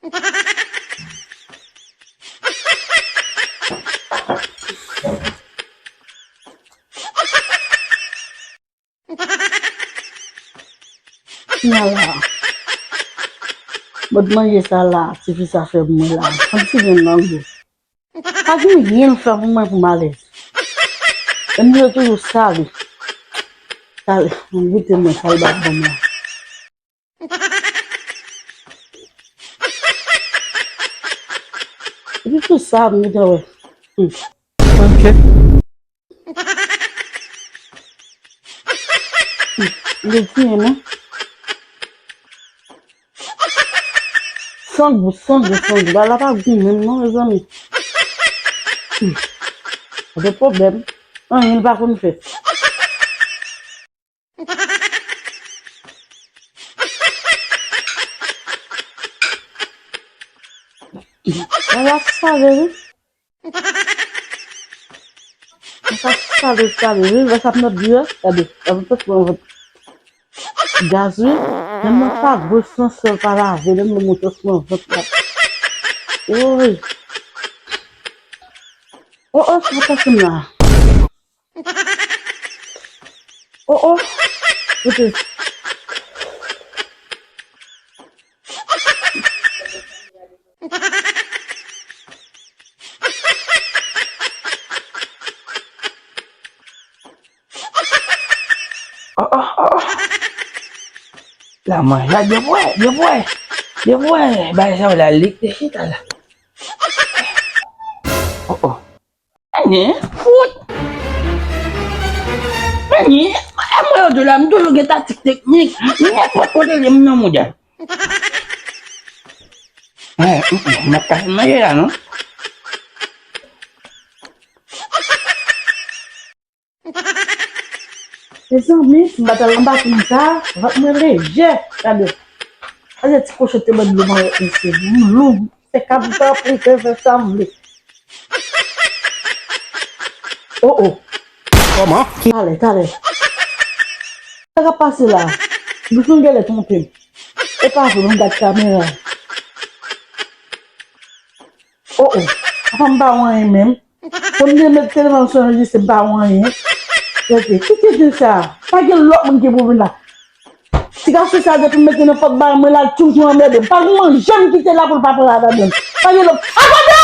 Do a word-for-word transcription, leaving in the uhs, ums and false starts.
Kounya la, mòd manje sa la, tifi sa fè pou mwen la. Kòmsi gen nan gou. Pa gen anyen l fè pou mwen pou m alèz. Menm li yo toujou sale. Sale, m goute mwen sa l ba ban m la. Epi tou sa, m gentan wè. Hmm. Ok. Hmm. Li di, non? San gou, san gou, san gou. Bagay la pa gou menm non, mezanmi. Hmm. Gen pwoblèm. Anyen li pa konn fè. Bagay la sale, wi. Sa sale, sale, wi. Wè sa ap nan dlo a. Gade, sa ap pran vant. Gaz, wi. Menm nan pa gwo san sèl pa lave, menm nan moto pran vant la. Woy. Oh, oh, sa pase m la. Oh, oh. Kote? Oh, oh, oh, oh. La manje a byen bwè, byen bwè. Byen bwè. Bagay sa yo la, li te chita la. Oh, oh. Anyen, fout. Anyen, e mwen yo di la, m toujou gen taktik teknik. Nenpòt kote li, m nan mouda. Eh, mm, mm, m ap kase manje la, non? Mezanmi, si m pa t al anba plim sa, vant mwen lejè. Gade. Gade ti kochon te ban dlo mwen isi. M lou. Se kab sa pou fè fè sa m vle. Oh, oh. Kòman? Talè, talè. Sa k ap pase la? Bouch mwen genlè twonpe m. E pa vre, m gad kamera. Oh, oh. Apa m pa wè anyen menm? Fò m te met telefòn sou anrejistre, m pa wè anyen. Rete, kite de sa. Pa gen lòt moun ki pou vin la. Ti gason sa depi m mete nan pòt ba mwen la, l toujou anmède m. Pa gen manje m kite la pou l pa pran ladan l. Pa gen lòt. Akonde!